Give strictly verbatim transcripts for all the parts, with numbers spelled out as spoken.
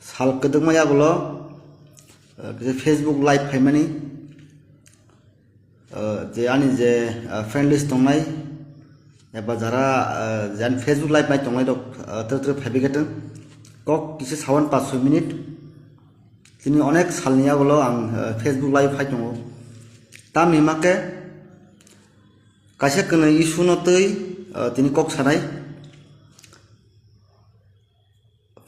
sal kwdwkma yagulo, uh, kisa Facebook live phaimani, uh, je ani je, uh, friend list tongnai, eba jara, uh, je ani Facebook live nai tongnai rok, uh, tere tere phaibai khe tong. Kok kisa sawan panch soi minute. Tini onek salni yagulo ang, uh, Facebook live phai tongo. Tamni hima khe kaisa kwnwi issue no twi, uh, tini kok sanai.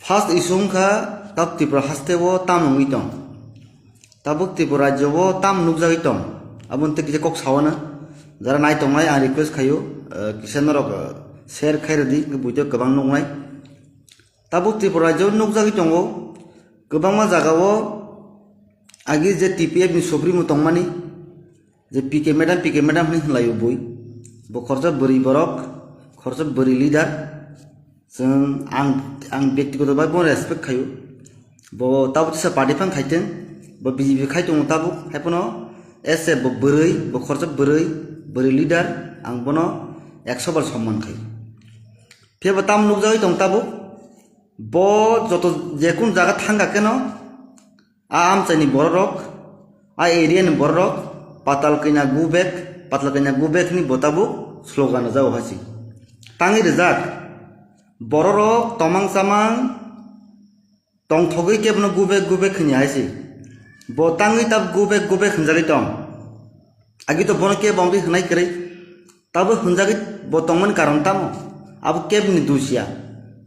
First issue wngkha tabuk Tripura haste o tam wngwi tong. Tabuk Tripura rajyo o tam nukjagwi tong. Aboni tei kisa kok sawana. Jara nai tongnai ang request khaio, eh, kisa norok, eh, share khai rwdi, buitwi kwbang nuknai. Tabuk Tripura rajyo o nukjagwi tongo. Kwbangma jaga o agi je T P F ni supremo tongmani, je P K madam, P K madam hinwi hinlaio bui. Bo khoroksa bwrwi borok, khoroksa bwrwi leader. Chwng ang, ang byaktigoto bai bono respect khaio. Bo tabuk tisa party phang khaiteng, bo B J P khai tongo tabuk, haiphano as a bo bwrwi, bo khoroksa bwrwi, bwrwi leader, ang bono ekso bar somman khaio. Phiya bo tamo nukjagwi tong tabuk, bo joto jekun jaga thangkha keno, a amchaini bororok, a area ni bororok, Patal Kanya go back, Patal Kanya go back ni bo tabuk slogan rwjago hai se. Tangwi rwjak, bororok tomang chamang tongthogwi kebono go back, go back hwnwi hai se. Bo tangwi tabuk go back, go back hwnjagwi tong. Agi to bono kebo wngwi hwnai kwrwi. Tabuk hwnjagwi bo tongmani karon tamo? Abo kebni dusia.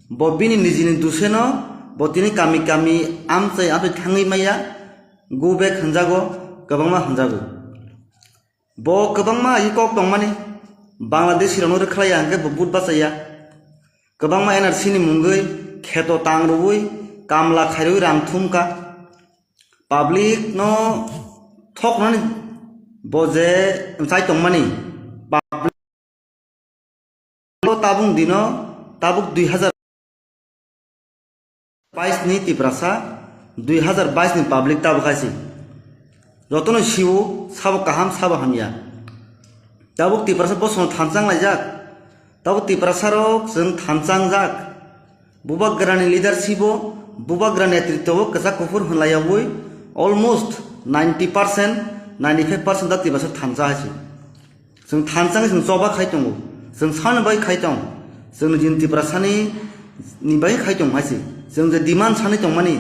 Bo bini nijini duseno bo tini kami kami amchai amchai thangwi maya, go back hwnjago, kwbangma hwnjago. Bo kwbangma agi kok tongmani, Bangladeshi rokno rwkhlaiya hwnkhe bo vote bachaya. Kwbangma N R C ni mungwi kheto tang rwui, kamla khairwi rang thumkha. Public no thoknani bo je mchai tongmani, public o tabuk dino, tabuk dui hazar bais ni Tiprasa, dui hazar bais ni public tabuk hai se. Jotono sio, sabo kaham, sabo hamya. Tabuk Tiprasa bosongno thanchang laijak. Tabuk Tiprasa rok chwng thanchang jak. Bubagrani leadership o, Bubagrani netritwo o kwchak kuphur hwnlaiyawi almost ninety percent, ninety five percent da Tiprasa thansa hai se. Chwng thansa wngwi chwng choba khai tongo, chwng sani bai khai tong, chwng nijini Tiprasani ni bai khai tong hai se. Chwng je demand sanwi tongmani,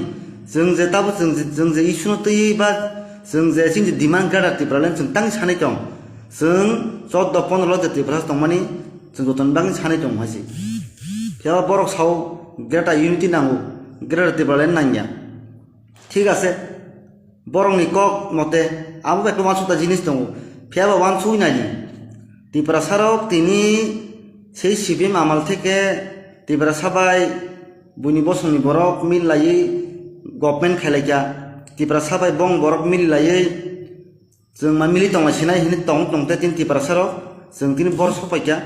chwng je tabuk chwng je, chwng je issue no twiwi ba chwng je chini je demand Greater Tipraland chwng tang sanwi tong, chwng chordo pondro lo je Tiprasa tongmani, chwng jotono bagwi sanai tongo hai se. Phiya ba borok sao Greater Unity nango, Greater Tipraland nangya. Thik ase, borokni kok mote abo bai khe uansukta jinis tongo. Phiya ba uansugwi naidi. Tiprasa rok tini sei C P M amal theke Tiprasa bai buini bosongni borok mil laiwi government khailai kha. Tiprasa bai bong borok mil laiwi Chwng ma mili tongma sinai hini tong tong te tini Tiprasa rok chwng tini bor sok paikha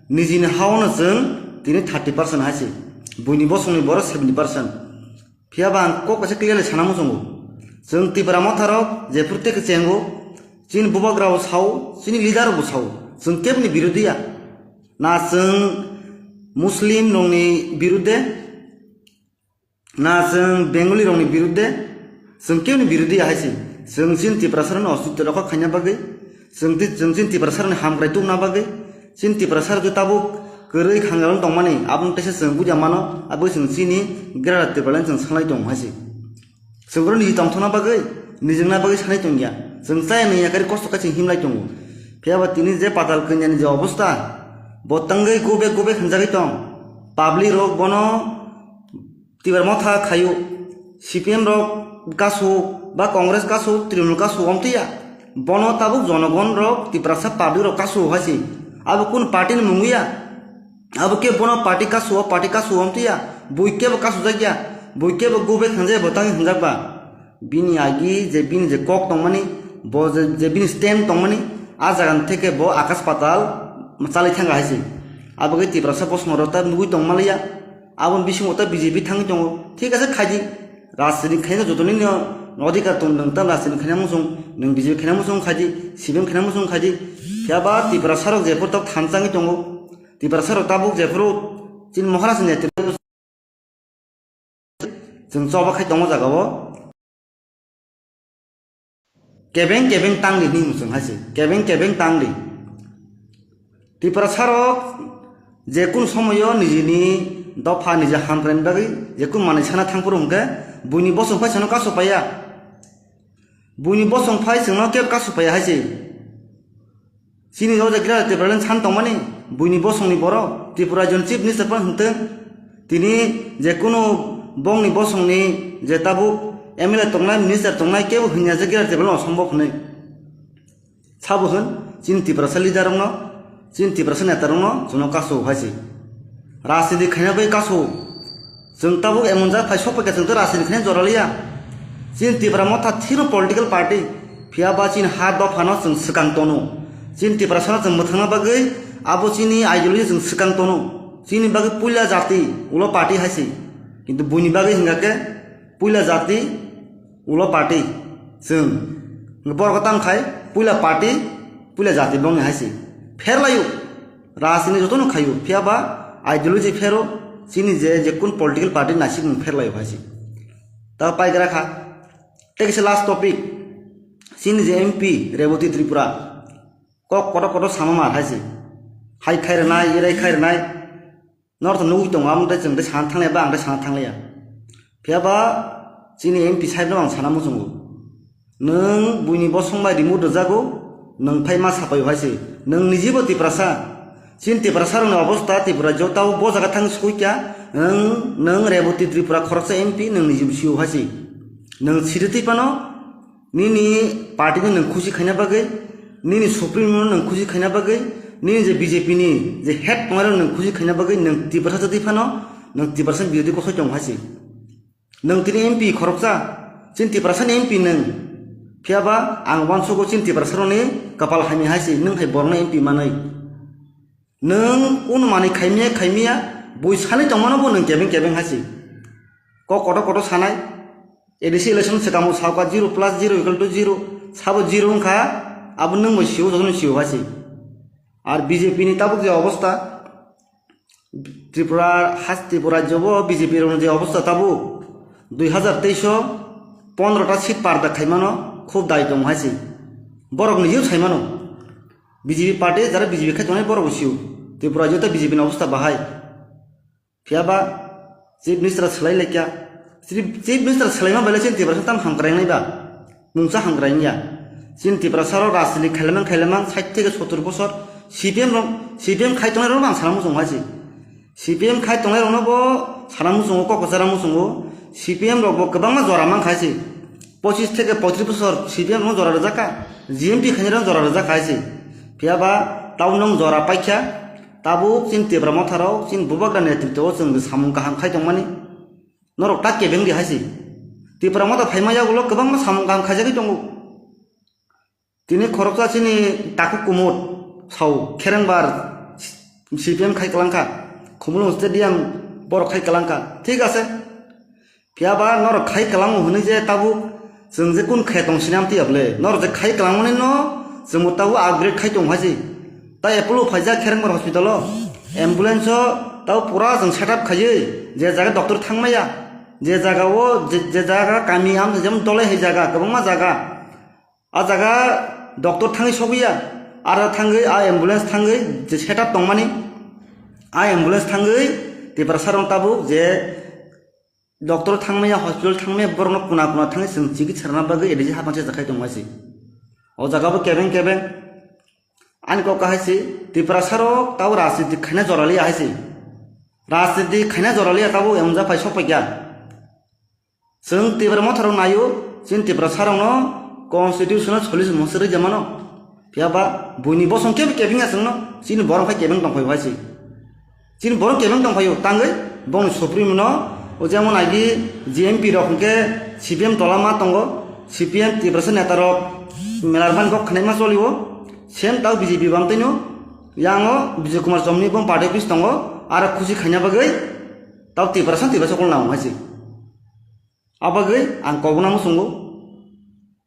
nijini hao no chwng tini thirty percent hai se buini bosongni borok seventy percent. Phiya ba ang kok kaisa clearly sana muchungo, chwng Tipra motha rok jephru tei kechengo chini bubagra bo sao chini leader bo sao chwng kebni birodhi ya na chwng Muslim rokni birudhe Na chwng Bengali rokni birudde, chwng keboni birudi ya hai se. Chwng chini Tiprasa rokni ostitto rokha khaina bagwi, chwng ti-, chwng chini Tiprasa rokni hamkrai tubuna bagwi, chini Tiprasa rok je tabuk kwrwi khangalwi tongmani, aboni teisa chwng buja mano, aboni chwng chini Greater Tipraland chwng sanlai tongo hai se. Chwng oro niji tongthokna bagwi, nijwngna bagwi sanai tongya. Chwng chaya nungya kari kosto khe chwng himlai tongo. Phiya ba tini je Patal Kanyani je obostha, bo tangwi gubek gubek hwnjagwi tong. Public rok bono Tipra motha khaio, C P M rok kasu ba Congress kasu, Trinamool kasu omtwiya. Bono tabuk jonogon rok Tiprasa public rok kasu hai se. Abo kun party ni mung ya? Abo ke bono party kasu o, party kasu omtwiya. Bui kebo kasu jakya. Bui kebo gubek hwnjai bo tangwi hwnjak ba. Bini agi je bini je kok tongmani, bo je, je bini stand tongmani, a jaga ni theke bo akas patal chalai thangkha hai se. Abo khe Tiprasa bosong rok ta nugui tongmaliya. Aboni bisingo ta B J P thangwi tongo. Thik ase khaidi. Rajniti khaina jotoni no adhikar tong, nwng ta rajniti khaina muchung, nwng B J P khaina muchung khaidi, C P M khaina muchung khaidi. Phiya ba Tiprasa rok jephru tok thansa wngwi tongo. Tiprasa rok tabuk jephru chini Maharaj ni netritwo Chwng choba khai tongo jaga o. Kebeng kebeng tangdi hinwi chwng hai se. Kebeng kebeng tangdi. Tiprasa rok je kun somoyo nijini dopha niji hamkraini bagwi je kun manwi sana thangphuru hwnkhe buini bosong phai sano kasu paiya. Buini bosong phai chwngno kebo kasu paiya hai se. Chini o je Greater Tipraland san tongmani, buini bosongni borok, Tripura Rajyoni Chief Minister phano hwntwng, tini je kunu bongni bosongni je tabuk M L A tongnai, minister tongnai, kebo hwnya je Greater Tipraland osombob hwnwi. Sabo hwn, chini Tiprasa leader rokno, chini Tiprasa neta rokno chwngno kasu hai se. Rajniti khaina bai kasu. Chwng tabuk emon jak phai sok paikha chwng tei rajniti khaina jora liya. Chini Tipra Motha thino political party. Phiya ba chini ha dophano chwng swkang tono. Chini Tiprasano chwng mwthangna bagwi abo chini ideology chwng swkang tono. Chini bagwi puila jati ulo party hai se. Kintu buini bagwi hwnkha khe puila jati ulo party chwng. Borok tang khai puila party, puila jati bongni hai se. Pher laio. Rajniti jotono khaio, phiya ba ideology phero chini je, je kun political party naisingmung pher laio hai se. Ta paigra kha. Tei kisa last topic. Chini je M P Reboti Tripura. Kok kotor kotor sama mar hai se. Hai khai rwnai, erai khai rwnai. Nor to nugwi tongo, amo tei chwng tei sana thanglaiya ba ang tei sana thanglaiya. Phiya ba chini M P sahibno ang sana muchungo. Nwng buini bosong bai remote rwjago, nwng phai ma sapaio hai se. Nwng nijibo Tiprasa. Chini Tiprasa rokni obostha Tripura jotao bo jaga thang sukui kya, nwng, nwng Reboti Tripura khoroksa M P nwng nijibo sio hai se. Nwng siri twi phano, nini party no nwng khusi khaina bagwi, nini supreme no nwng khusi khaina bagwi, nini je B J P ni je head tongnai rok nwng khusi khaina bagwi nwng Tiprasa jatwi phano nwng Tiprasa birodhi kosoi tong hai se. Nwng tini M P khoroksa, chini Tiprasa ni M P nwng. Phiya ba ang uansugo chini Tiprasa rokni kapal hamya hai se nwng hai borokno M P manwi. Nwng kunu manwi khaimya khaimya, bui sanwi tongmano bo nwng kebeng kebeng hai se. Kok kotor kotor sanai. A D C election swkangbo sauka zero plus zero equal to zero. Sabo zero wngkha, abo nwng bo sio, jotono sio hai se. Ar B J P ni tabuk je obostha, Tripura, has Tripura rajyo bo B J P rokni je obostha tabuk, dui hazar teis o pondro ta seat parda khaimano khub dai tong hai se. Borok nijeo saimano. B J P party jara B J P khai tongnai borok bo sio. Tripura jota B J P ni obostha bahai. Phiya ba Chief Minister swlai laikya. Chief, Chief Minister swlaima bai le chini Tiprasa tam hamkrai wngnai ba? Mungsa hamkrai wngya. Chini Tiprasa rok rajniti khailamang khailamang sait theke sottur bosor C P M rok, C P M khai tongnai rok ang sana muchung hai se. C P M khai tongnai rokno bo sana muchungo, kok kwchara muchungo. C P M rok bo kwbangma jora mang khai se. Pochis theke poitris bosor C P M rokno jora rwjak kha, G M P khainai rokno jora rwjak kha hai se. Phiya ba tabuk nwng jora paikha, tabuk chini Tipra Motha rok chini bubagra netritwo o chwng samung kaham khai tongmani. Norok ta kebeng di hai se. Tipra Motha phaima yagulo kwbangma samung kaham khaijagwi tongo. Tini khoroksa chini takhuk kumut sao kherengbar C P M khai kwlangkha, Khumulwng Stadium borok khai kwlangkha, thik ase. Phiya ba norok khai kwlango hwnwi je tabuk chwng je kun khe tong sini amtwi ya bwle? Norok je khai kwlangmani no chwngbo tabuk upgrade khai tong hai se. Ta Apollo phaijak Kherengbar hospital o, ambulance o tabuk pura chwng setup khaiwi je jaga doctor thangmaya, je jaga o je, je jaga kami am jemon dolai hai jaga, kwbangma jaga. A jaga doctor thangwi sogwi ya, aro thangwi a ambulance thangwi je setup tongmani, a ambulance thangwi Tiprasa rok tabuk je doctor thangmaya, hospital thangmaya, borokno kuna kuna thangwi chwng chikitsa rwna bagwi A D C hapang se jakhai tongma se. O jaga bo kebeng kebeng. Ani kok kahai se, Tiprasa rok tabo rajniti khaina jora liya hai se. Rajniti khaina jora liya tabo emon japhai sok paikha. Chwng Tipra Motha rok naio, chini Tiprasa rokno constitution o chollish mosor rwjamano. Phiya ba buini bosong kebo kebeng ya chwngno, chini borok khai kebeng tongphai hai se. Chini borok kebeng tongphaio, tangwi bongni supreme no, o jemon agi G M P rok hwnkhe C P M tola ma tongo, C P M Tiprasa neta rok melarban kok khnaima cholio, same tao B J P bam tino, yango Bijay Kumar Chomni bong party office tongo, aro khusi khaina bagwi tao Tiprasa, Tiprasa kol nang hai se. Abagwi ang kobokno muchungo,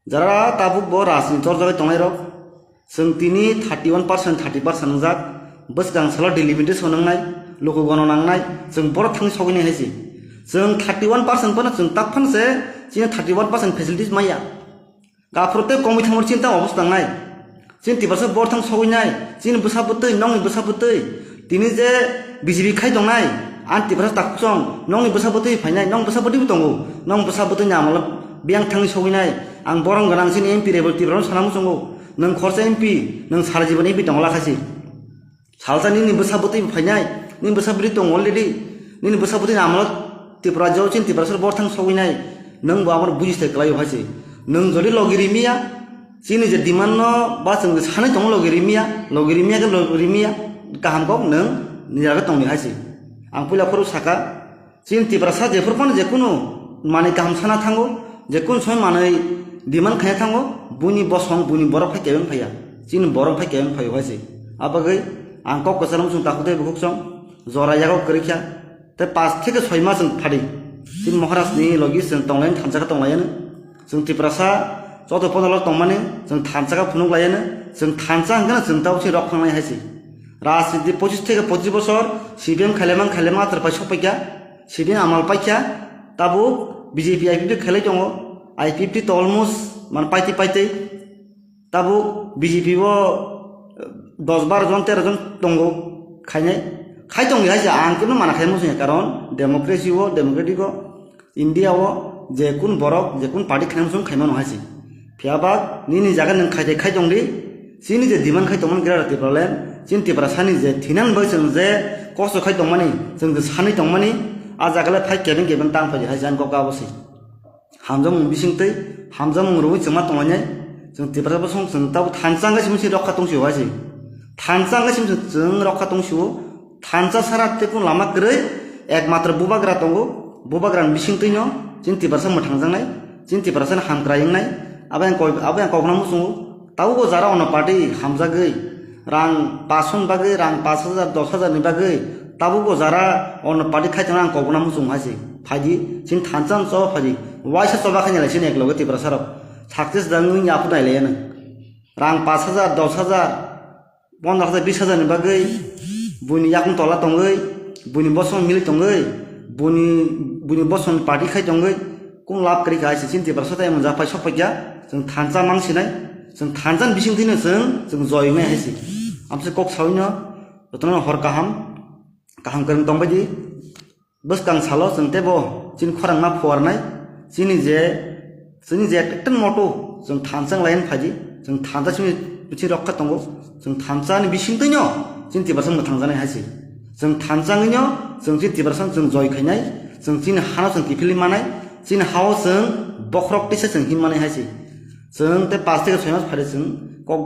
jara tabuk bo rajniti torjagwi tongnairok, chwng tini thirty one percent, thirty percent wngjak, bwskang salo delimitation wngnai, luku gono nangnai, chwng borok thangwi sogwini hai se. Chwng thirty one percent phano chwng tak phano se chini thirty one percent facilities maya. Gaphuru tei komwi thangmani chini tamo obosta wngnai. Chini Tiprasa borthang sogwi nai, chini bwsa bwtwi, nokni bwsa bwtwi. Tini je B J P khai tongnai, ang Tiprasa takhuk chong, nokni bwsa bwtwi phainai, nok bwsa bwtwi bo tongo. Nok bwsa bwtwini amolo biyang thangwi sogwi nai. Ang borom gwnang chini M P Rebel Tiprano sana muchungo. Nwng khorsa M P, nwng sara jibon M P tongo lakhaisi. Salsa nini bwsa bwtwi bo phainai, nini bwsa bwtwi tongo already. Nini bwsa bwtwini amolo Tripura jao chini Tiprasa borthang sogwi nai. Nwng bo abo buji se kwlaio hai se. Nwng jodi logi rimiya, chini je demand no ba chwng je sanai tongo logi rimiya, logi rimiya khe logi rimiya, kaham kok nwng nijagwi tongdi hai se. Ang puila phuru saka, chini Tiprasa jephuru phano jekunu manwi kaham sana thango, jekunu somoi manwi demand khaina thango, buini bosong, buini borok phai kebeng phaiya, chini borok phai kebeng phaio hai se. Abagwi ang kok kwcharo muchung takhuk tei bukhuk chong, jora yago kwrwi kha, tei pas theke soi mas chwng phadi. Chini Maharaj ni logi chwng tonglaini thansa khe tonglaiyano. Chwng Tiprasa joto podolo tongmani chwng thansa khe phunuk laiyano. Chwng thansa hwnkhe chwng tabuk se rok phangnai hai se. Rajniti pochis theke pochis bosor C P M khailaimang khailaimang atar pai sok paikha. C P M amal paikha. Tabuk B J P I P F T khelai tongo. I P F T to almost man paiti paiti. Tabuk B J P o dos baro jon tero jon tongo khainai. Khai tongdi hai se ang kunu mana khai muchungya, karon democracy o, democratic o, India o je kun borok je kun party khaina muchung khaimano hai se. Phiya ba nini jaga nwng khai khai tongdi, chini je demand khai tongmani Greater Tipraland, chini Tiprasani je thinan bai chwng je kosto khai tongmani, chwng je sanwi tongmani, a jaga le phai kebeng kebeng tang phai hai se ang kok abo se. Hamjakmung bisingtwi, hamjakmung rwui chwngma tonglainai. Chwng Tiprasa bosong chwng tabuk thansa wngkha simi se rokha tong sio hai se. Thansa wngkha simi se chwng rokha tong sio. Thansa sara tei kunu lama kwrwi, ekmatro bubagra tongo. Bubagrani bisingtwino chini Tiprasa mwthangjaknai, chini Tiprasani hamkrai wngnai. Abo yang kok-, abo yang kokna muchungo. Tabuk o jara ono party hamjagwi, rang paanch sho ni bagwi, rang paanch hajar, dos hajar ni bagwi, tabuk o jara ono party khai tongo ang kokna muchung hai se. Phaidi, chini thansa no choba phaidi, waisa choba khaina lai chini ekloge Tiprasa rok. Success da wngwi yaphu nai lai ano. Rang paanch hajar, dos hajar, pondro hajar, bis hajar ni bagwi, buini yakung tola tongwi, buini bosong mili tongwi, buini, buini bosong party khai tongwi, kung lab kwrwi kha hai se chini Tiprasa tai mwnjak phai sok paikha, chwng thansa mang sinai, chwng thansa ni bising twino chwng, chwng joi wngnai hai se. Amse kok sawi no, jotono hor kaham, kaham kwrwng tong bai di. Bwskang salo chwng teibo chini khorang ma phuarnai, chini je, chini je ekta moto chwng thansa wng lai phai di, chwng thansa chini bithi rokha tongo, chwng thansa ni bising twino chini Tiprasa mwthang janai hai se. Chwng thansa wngwino chwng chini Tiprasa chwng joi khainai, chwng chini hano chwng kiphilwi manai, chini hao chwng bokhorok tisa chwng him manai hai se. Chwng tei paanch theke soi mas phari chwng kok